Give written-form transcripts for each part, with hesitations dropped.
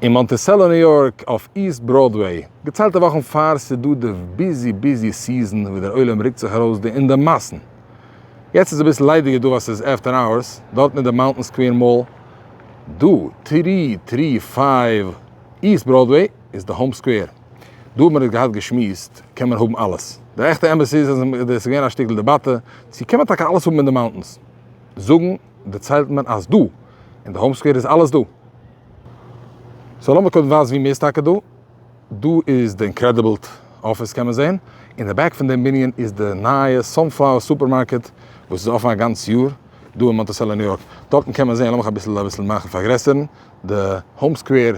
אין מאנטיסעלא ניו יארק אויף East Broadway, געציילטע וואכן פאר ס'דא די busy busy season וואו דער עולם רוקט זיך ארויס די אין די מאסן. יעצט איז אביסל ליידיגער דא ווייל ס'איז after hours, דארטן אין די Mountain Square Mall. דא, three three five East Broadway איז די Home Square. דא האט מען עס געהאט געשמועסט קען מען האבן אלעס. די עכטע אמת איז אז עס איז געווען א שטיקל דעבאטע צו קען מען טאקע אלעס האבן אין די mountains. זאגן דערציילט מען אז דא אין די Home Square איז אלעס דא. so לאמיר קודם ווייזן ווי מ'איז טאקע דא. דא איז די Incredible אפיס קען מען זען. אין די back פון דעם בנין איז די נייע Sunflower סופערמארקעט וואס איז אפן א גאנץ יאר דא אין מאנטיסעלא ניו יארק. דארטן קען מען זען, לאמיך אביסל אביסל מאכן פארגרעסערן, די Home Square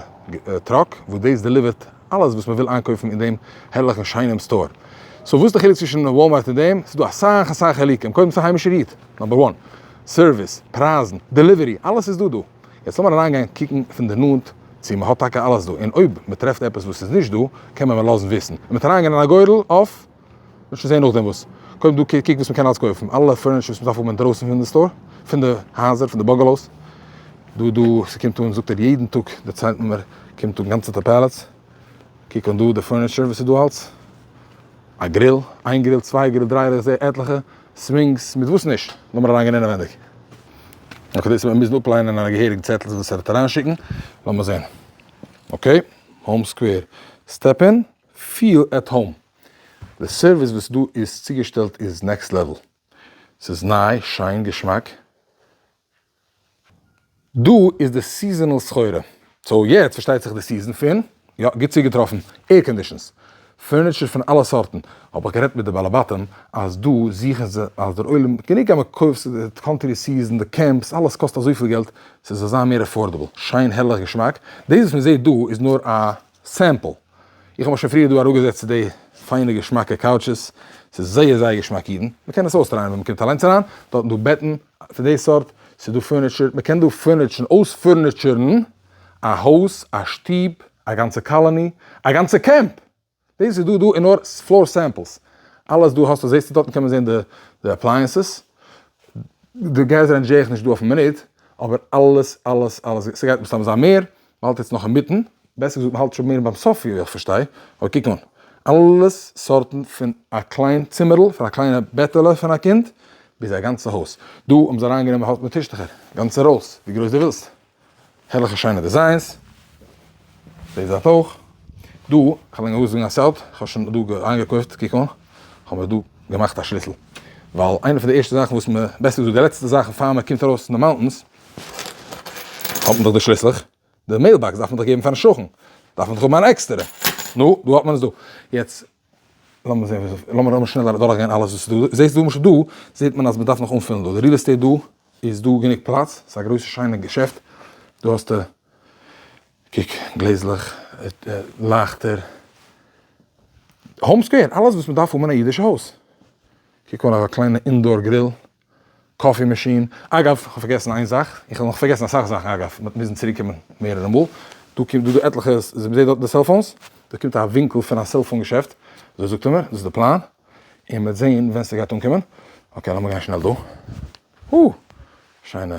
truck וואס דאס deliver ט אלעס וואס מ'וויל איינקויפן אין דעם הערליכן שיינעם store. so וואס איז די חילוק צווישן וואלמארט און דעם? ס'איז דא אסאך אסאך חילוקים. קודם ס'איז א היימישער איד, number one. service, פרייזן, delivery, אלעס איז דא דא. יעצט לאמיר אריינגיין קוקן פון די נאנט צו מען האט טאקע אלעס דא, און אויב מען טרעפט עפעס וואס איז נישט דא, קען מען מיר לאזן וויסן, און מ'וועט אריינגיין אין א גורל אויף, מ'וועט שוין זען נאכדעם וואס. קודם דא קוק וואס מען קען אלעס קויפן, אלע furniture וואס מען דארף האבן אינדרויסן פון די store, פון די הייזער, פון די bungalows, דא דא, ס'קומט אן זאגט ער יעדן טאג דערציילט מען מיר, קומט אן גאנצעטע pallets, קוק אן דא די furniture וואס איז דא אלס. א grill, איין grill, צוויי grill, דריי איך זעה עטליכע, swings, מיט וואס נישט? לאמיר אריינגיין אינעווענדיג. okay דאס וועט מען מוזן אפליינען אין א געהעריגן צעטל וואס ער וועט אריינשיקן, לאמיר זען. okay, Home Square, step in, feel at home. די service וואס דא איז צוגעשטעלט איז next level. ס'איז ניי, שיין, געשמאק. דא איז די seasonal סחורה. so יעצט פארשטייט זיך די season פון, יא, גוט צוגעטראפן, air conditions. furniture פון אלע סארטן. האב איך גערעדט מיט די בעלי בתים אז דא זוכן זיי אז דער עולם, גענוג אז מען קויפט די country season, די camps, אלעס קאסט אזויפיל געלט, ס'איז אזא מער affordable. שיין הערליך געשמאק. דאס וואס מען זעט דא איז נאר א sample. איך האב מיך שוין פריער דא אראפגעזעצט צו די פיינע געשמאקע couches, ס'איז זייער זייער געשמאק אידן, מ'קען עס אויסטרייען ווען מ'קומט אליינס אריין, דארטן דא בעטן פון די סארט, ס'איז דא furniture, מ'קען דא furnish ן, אויספורניטשערן א הויז, א שטוב, א גאנצע colony, א גאנצע קעמפ! דאס איז דא דא און נאר floor samples, אלעס דא האסטו, זעסטו דארטן קען מען זען די appliances, די gas range זעה איך נישט דא אויפן מינוט, אבער אלעס אלעס אלעס, ס'גייט מסתם זיין מער, מ'האלט יעצט נאך אינמיטן, בעסער געזאגט מ'האלט שוין מער ביים סוף ווי איך פארשטיי, אבער קוק אן, אלעס סארטן פון א קליין צימערל, פון א קליינע בעטעלע פון א קינד, ביז א גאנצע הויז. דא האבן זיי אריינגענומען האלט מיט טישטעכער, גאנצע rolls, ווי גרויס דו ווילסט. הערליכע שיינע designs. די זייט אויך. דא, כ'וועל ענק אויסזאגן א סוד, כ'האב שוין דא איינגעקויפט, קוק אן, כ'האב מיר דא געמאכט א שליסל. ווייל איינע פון די ערשטע זאכן וואס מ', בעסער געזאגט די לעצטע זאכן פאר מ'קומט ארויס פון די mountains, האט מען דאך די שליסלעך, די mailbox דארף מען דאך געבן פארן שכן, דארף מען דאך האבן אן עקסטערע, נו, דא האט מען עס דא. יעצט לאמיר זען וואס, לאמיר לאמיר שנעל אדורכגיין אלעס וואס איז דא, זעסט דא למשל דא זעט מען אז מען דארף נאך אנפילן דא, די real estate דא איז דא גענוג פלאץ, ס'איז א גרויסע שיינע געשעפט, דא האסטו, קוק, גלעזלעך, לייכטער, Home Square, אלעס וואס מען דארף האבן אין א אידישע הויז, קוק אן אזא קליינע indoor grill. coffee machine, אגב, כ'האב פארגעסן איין זאך, איך האב נאך פארגעסן אסאך זאכן אגב, מ'וועט מוזן צוריק קומען מערערע מאל, דא קומט דא דא עטליכע, מ'זעט דארט די cellphones, דא קומט א ווינקל פון א cellphone געשעפט, אזוי זאגט ער מיר, דאס איז די פלאן, און מ'וועט זען ווען ס'גייט אנקומען, okay לאמיר גיין שנעל דא, הו! שיינע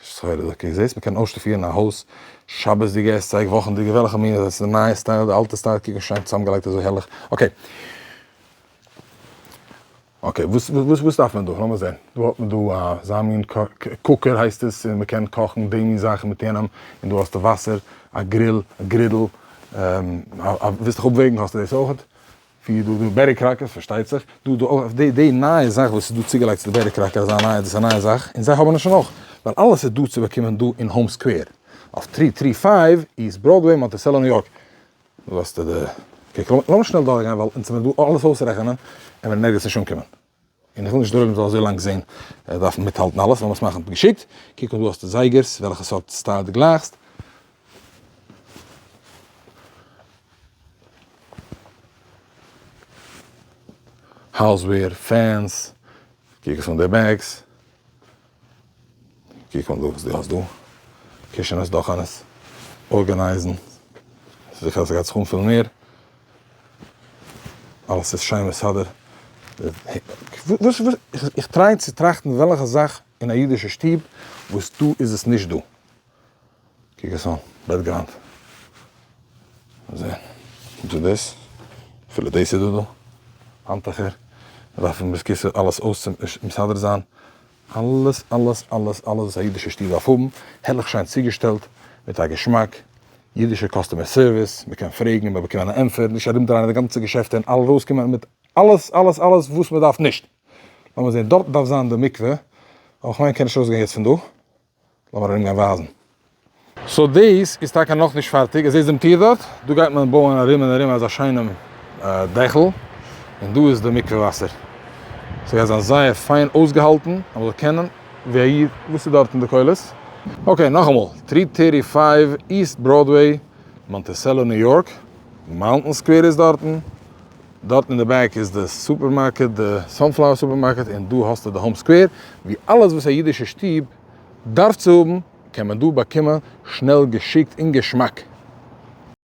סחורה דא, okay זעסט מ'קען אויסשטאפירן א הויז, שבת'דיגע עסצייג, וואכנדיגע, וועלכע מין איז עס, די נייע style, די אלטע style, קוק ווי שיין צוזאמגעלייגט אזוי הערליך, okay. okay, וואס וואס וואס דארף מען דא? לאמיר זען. דא האט מען דא אזא מין cooker הייסט עס, און מ'קען קאכן די מין זאכן מיט יענעם, און דא האסטו וואסער, א grill, א גרידל, ווילסט דיך אפוועגן האסטו דאס אויכעט. ווי דא דא Betty Crockers פארשטייט זיך, דא דא אויך די די נייע זאך וואס איז דא צוגעלייגט צו די Betty Crocker אזא נייע דאס איז א נייע זאך, און זיי האבן עס שוין אויך, ווייל אלעס איז דא צו באקומען דא אין Home Square, אויף three three five East Broadway מאנטיסעלא ניו יארק. דא האסטו די okay לאמיר שנעל דורך גיין ווייל אונז וועלן דא אלעס אויסרעכענען און וועלן ערגעץ נישט אנקומען. און איך וויל נישט דער עולם זאל אזוי לאנג זען דארפן מיטהאלטן אלעס לאמיר עס מאכן געשיקט. קוק אן דא האסטו זייגערס וועלכע סארט style דו גלייכסט. houseware, fans, קוק עס אן די bags. קוק אן דא וואס דו האסט דא, קישענעס דאכענעס, ארגענייזן, זיכער אז ס'גייט זיך אנפילן מער, אלעס איז שיין מסדר, וואס וואס איך try צו טראכטן וועלכע זאך אין א אידישע שטוב וואס דא איז עס נישט דא, קוק עס אן, בעטגראונד. זען. וואס איז דאס? אפילו דאס איז דא דא. האנטוכער. מ'דארף אין בית כסא אלעס אויס מסדר זיין. אלעס אלעס אלעס אלעס וואס א אידישע שטוב דארף האבן. הערליך שיין צוגעשטעלט. מיט א געשמאק. אידישע customer service. מ'קען פרעגן און מ'באקומען אן ענטפער. נישט ארומדרייען די גאנצע געשעפט און אלע ארויסקומען מיט אלעס אלעס אלעס וואס מ'דארף נישט. לאמיר זען. דארט דארף זיין די מקווה. אבער כ'מיין קען נישט ארויסגיין יעצט פון דא. לאמיר ארומגיין ווייזן. so דאס איז טאקע נאכנישט פארטיג, עס זעהט דעם טיר דארט, דא גייט מען בויען ארום און ארום אזא שיינעם דעכל, און דא איז די מקווה וואסער. ס'גייט זיין זייער פיין אויסגעהאלטן, אז מ'זאל קענען ווי א איד, וואס איז דארט אין די קולות? okay, נאכאמאל, 335 East Broadway, מאנטיסעלא ניו יארק, Mountain Square איז דארטן, דארט אין די back איז די סופערמארקעט, די Sunflower סופערמארקעט, און דא האסטו די Home Square, ווי אלעס וואס א אידישע שטוב דארף צו האבן, קען מען דא באקומען שנעל געשיקט און געשמאק.